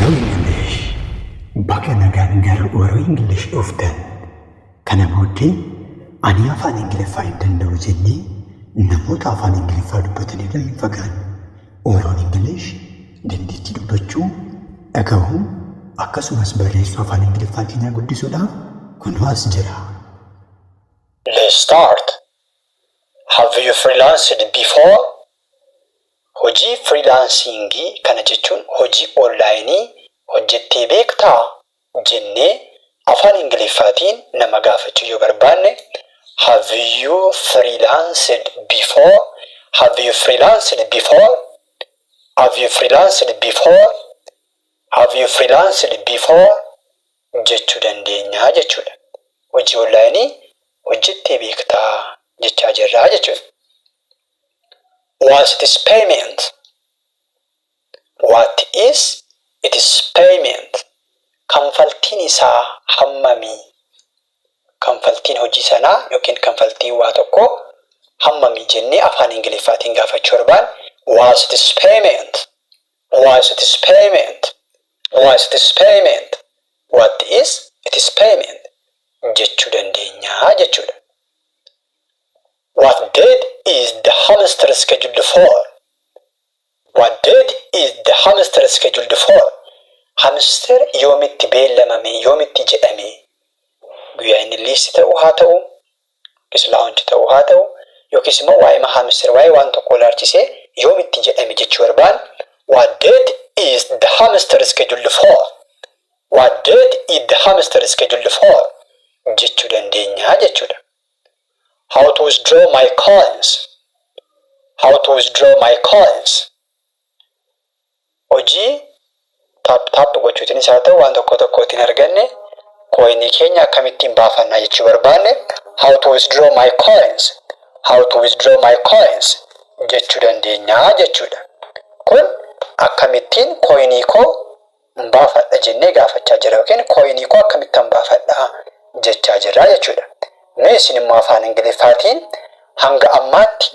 Oro English Baga nagaan gara Oro English dhuftan. Kana booddee ani afaan Ingiliffaa hin danda'u jennee namoota afaan Ingiliffaa dubbatan irraa hin fagaannu. Oro English dandeettii dubbachuu, dhagahuu akkasumas barreessuu afaan Ingiliffaa keenyaa guddisuudhaaf kunoo as jira. Let's start. Have you freelanced before? Hojii freelancing kana jechuun hojii onlaayinii hojjettee beektaa? Jennee afaan Ingiliffaatiin nama gaafachuu yoo barbaanne Have you freelanced before? Have you freelanced before? Have you freelanced before? Have you freelanced before? Jechuu dandeenya jechuudha. Hojii onlaayinii hojjettee beektaa jechaa jirra jechuudha. What is payment? What is its payment? Kanfaltiin isaa hammami? Kanfaltiin hojii sanaa yookiin kanfaltiin waa tokkoo hammami jennee afaan Ingiliffaatiin gaafachuu barbaanne What is payment? What is payment? What is payment? What is its payment? Jechuu dandeenya jechuudha. What date is the hamster scheduled for? What date is the hamster scheduled for? Hamster yoomitti beellamame, yoomitti jedhame? Guyyaa inni list ta'u haa ta'u, yookiis launch ta'u haa ta'u, yookiis immoo waa'ee hamster, waa'ee waan tokko ilaalchisee yoomitti jedhame jechuu barbaanne What date is the hamster scheduled for? What date is the hamster scheduled for? Jechuu dandeenya jechuudha. How to withdraw my coins? How to withdraw my coins? Hojii tap tap gochuutiinis haa ta'u, waan tokko tokkootiin arganne coinii keenya akkamittiin baafannaa jechuu barbaanne How to withdraw my coins? How to withdraw my coins? Jechuu dandeenya jechuudha. Kun akkamittiin coinii koo baafadha jennee gaafachaa jira yookiin coinii koo akkamittan baafadha jechaa jirra jechuudha. Mee isin immoo afaan Ingiliffaatiin hanga ammaatti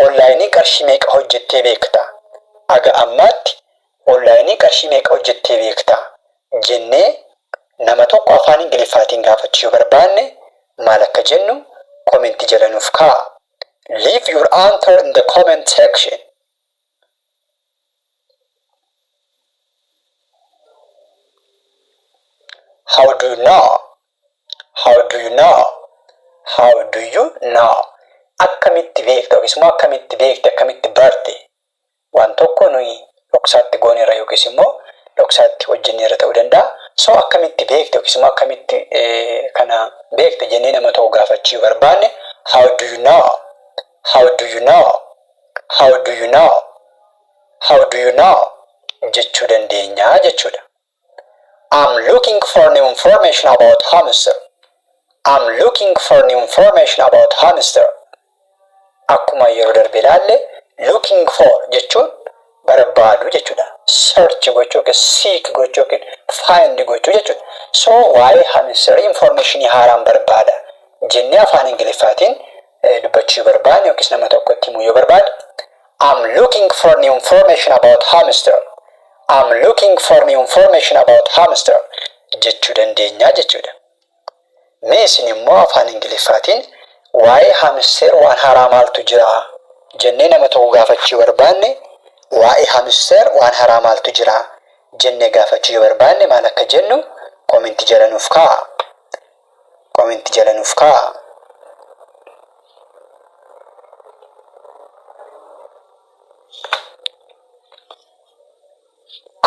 onlaayinii qarshii meeqa hojjettee beekta? Haga ammaatti onlaayinii qarshii meeqa hojjettee beekta? Jennee nama tokko afaan Ingiliffaatiin gaafachuu yoo barbaanne maal akka jennu commentii jala nuuf kaa'a. Leave your answer in the comment section. How do you know? How do you know? How do you know? Akkamitti beekta yookiis immoo akkamitti beekte, akkamitti barte? Waan tokko nuyi dhoksaatti gooneerra yookiis immoo dhoksaatti hojjenneerra ta'uu danda'a. So akkamitti beekte yookiis immoo akkamitti kana beekte jennee nama tokko gaafachuu yoo barbaanne How do you know? How do you know? How do you know? How do you know? Jechuu dandeenya jechuudha. I'm looking for new information about hamster. I'm looking for new information about hamster. Akkuma yeroo darbe ilaalle, looking for jechuun barbaadu jechuudha. Search gochuu yookiin seek gochuu yookiin find gochuu jechuudha. So waa'ee hamsterii informationii haaraan barbaada jennee afaan Ingiliffaatiin dubbachuu yoo barbaanne yookiis nama tokkotti himuu yoo barbaade I'm looking for new information about hamster. I'm looking for new information about hamster jechuu dandeenya jechuudha. Mee isin immoo afaan Ingiliffaatiin waa'ee hamster waan haaraa maaltu jira jennee nama tokko gaafachuu yoo barbaanne, waa'ee hamster waan haaraa maaltu jira jennee gaafachuu yoo barbaanne maal akka jennu commentii jala nuuf kaa'a. Commentii jala nuuf kaa'a.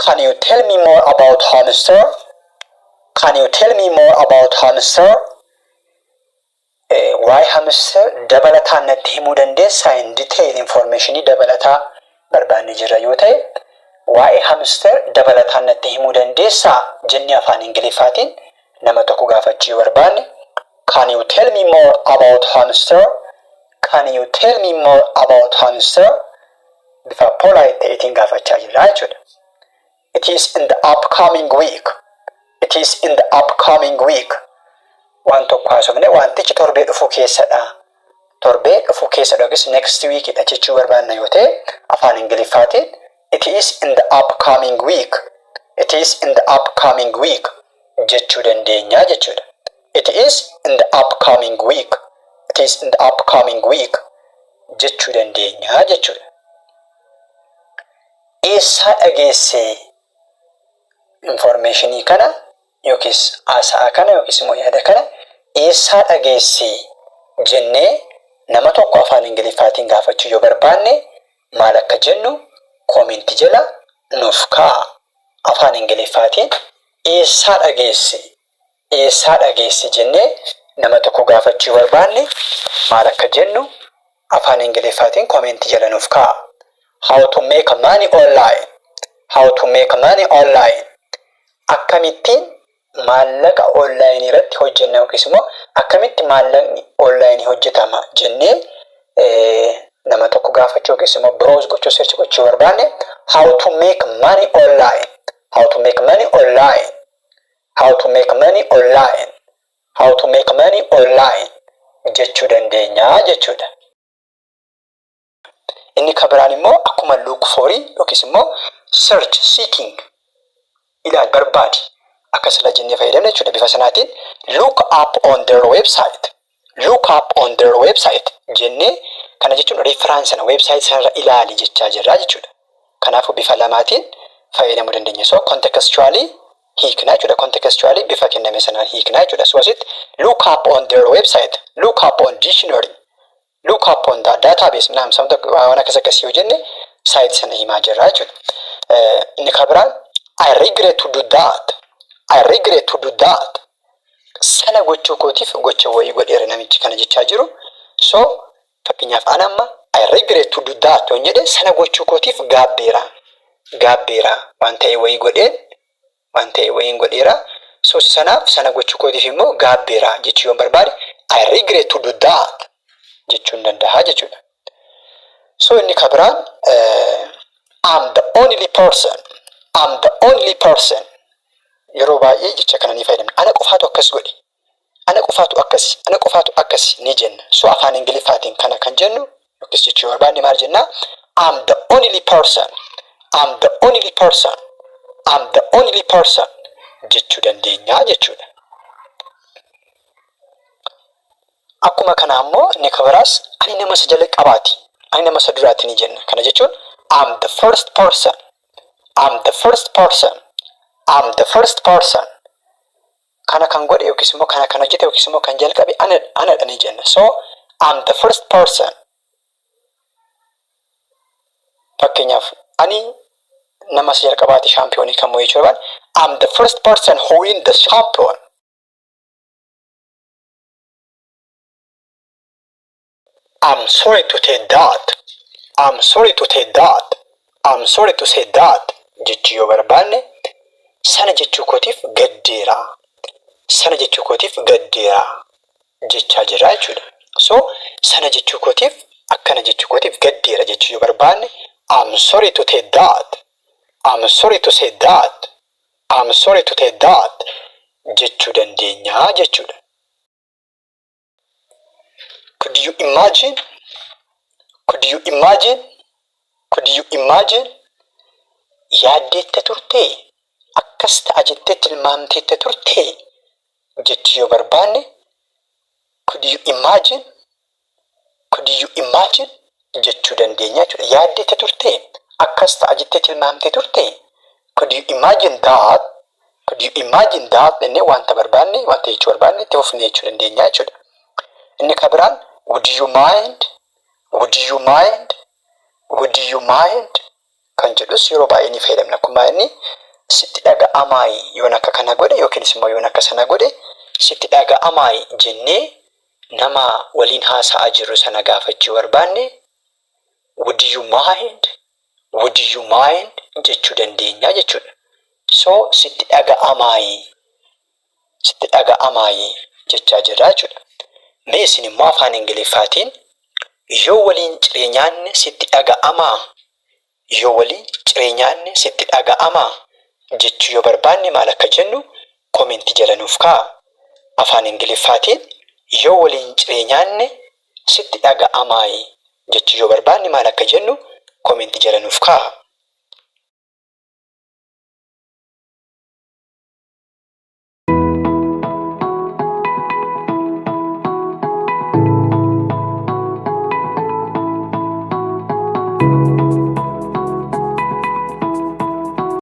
Can you tell me more about hamster? Can you tell me more about hamster? Waa'ee hamster dabalataan natti himuu dandeessaa? In detail informationii dabalataa barbaanne jirra yoo ta'e, waa'ee hamster dabalataan natti himuu dandeessaa jennee afaan Ingiliffaatiin nama tokko gaafachuu yoo barbaanne Can you tell me more about hamster? Can you tell me more about hamster? Bifa polite ta'eetiin gaafachaa jirra jechuudha. It is in the upcoming week. It is in the upcoming week. Waan tokko haasofne wantichi torbee dhufu keessadha. Torbee dhufu keessadha yookiis next week dha jechuu barbaanna yoo ta'e, afaan Ingiliffaatiin It is in the upcoming week. It It is in the upcoming week jechuu dandeenya jechuudha. It is in the upcoming week. It is in the upcoming week jechuu dandeenya jechuudha. Eessaa dhageesse informationii kana yookiis haasa'a kana yookiis immoo yaada kana eessaa dhageesse jennee nama tokko afaan Ingiliffaatiin gaafachuu yoo barbaanne maal akka jennu koomentii jala nuuf kaa'a. Afaan Ingiliffaatiin eessaa dhageesse, eessaa dhageesse jennee nama tokko gaafachuu yoo barbaanne maal akka jennu afaan Ingiliffaatiin koomentii jala nuuf kaa'a. How to make money online. How to make money online. Akkamittiin maallaqa online irratti hojjenna yookiis immoo akkamitti maallaqni online hojjetama jennee nama tokko gaafachuu yookiis immoo browse gochuu, search gochuu barbaanne, how to make money online. How to make money online. How to make money online. How to make money online jechuu dandeenya jechuudha. Inni kan biraan immoo akkuma look for yookiis immoo search, seeking, ilaal, barbaadi akka sila jennee fayyadamne jechuudha. Bifa sanaatiin look up on their website. Look up on their website jennee, kana jechuun reference sana website sanarra ilaali jechaa jirra jechuudha. Kanaafuu bifa lamaatiin fayyadamuu dandeenya. So contextually hiiknaa jechuudha. Contextually bifa kenname sanaan hiiknaa jechuudha. So asitti look up on their website, look up on dictionary, look up on the database naam sababa waan akkas akkasii yoo jenne site sana himaa jirra jechuudha. Inni kan biraan I regret to do that. I regret to do that. Sana gochuu kootiif gocha wayii godheera namichi kana jechaa jiru. So fakkeenyaaf ana amma I regret to do that yoon jedhe, sana gochuu kootiif gaabbeera. Gaabbeera, waan ta'e wayii godheen, waan ta'e wayiin godheera. So sanaaf sana gochuu kootiif immoo gaabbeera jechuu yoon barbaade, I regret to do that jechuun danda'a jechuudha. So inni kan biraan I'm the only person. I'm the only person. Yeroo baay'ee jecha kana ni fayyadamna. Ana qofaatu akkas godhe. Ana qofaatu akkas. Ana qofaatu akkas ni jenna. So afaan Ingiliffaatiin kana kan jennu yookiis jechuu barbaanne maal jennaa? I'm the only person. I'm the only person. I'm the only person jechuu dandeenya jechuudha. Akkuma kana ammoo inni kan biraas ani nama isa jalqabaati. Ani nama isa duraati ni jenna. Kana jechuun I'm the first person. I'm the first person. I'm the first person. Kana kan godhe yookiis immoo kana kan hojjete yookiis immoo kan jalqabe ana, anadha ni jenna. So I'm the first person. Fakkeenyaaf ani nama isa jalqabaati shaampiyoonii kan mo'e jechuu barbaanne, I'm the first person who win the champion. I'm sorry to say that. I'm sorry to say that. I'm sorry to say that jechuu yoo barbaanne, sana jechuu kootiif gaddeera. Sana jechuu kootiif gaddeera jechaa jirra jechuudha. So sana jechuu kootiif, akkana jechuu kootiif gaddeera jechuu yoo barbaanne, I'm sorry to say that. I'm sorry to say that. I'm sorry to say that jechuu dandeenya jechuudha. Could you imagine? Could you imagine? Could you imagine? Yaaddeetta turtee? Akkas ta'a jettee tilmaamteetta turtee? Jechuu yoo barbaanne, could you imagine? Could you imagine? Jechuu dandeenya jechuudha. Yaaddeetta turtee? Akkas ta'a jettee tilmaamtee turtee? Could you imagine that? Could you imagine that? Jennee wanta barbaanne, wanta jechuu barbaanne itti fufnee jechuu dandeenya jechuudha. Inni kan biraan would you mind? Would you mind? Would you mind? Kan jedhus yeroo baay'ee ni fayyadamna. Akkuma inni sitti dhaga'amaayi yoon akka kana godhe yookiinis immoo yoon akka sana godhe sitti dhaga'amaayi jennee nama waliin haasa'aa jirru sana gaafachuu barbaanne, would you mind? Would you mind? Jechuu dandeenya jechuudha. So sitti dhaga'amaayi, sitti dhaga'amaayi jechaa jirra jechuudha. Mee isin immoo afaan Ingiliffaatiin yoo waliin ciree nyaanne sitti dhaga'amaa? Yoo waliin ciree nyaanne sitti dhaga'amaa? Jechuu yoo barbaanne maal akka jennu koomentii jala nuuf kaa'a. Afaan Ingiliffaatiin yoo waliin ciree nyaanne sitti dhaga'amaayi jechuu yoo barbaanne maal akka jennu koomentii jala nuuf kaa'a.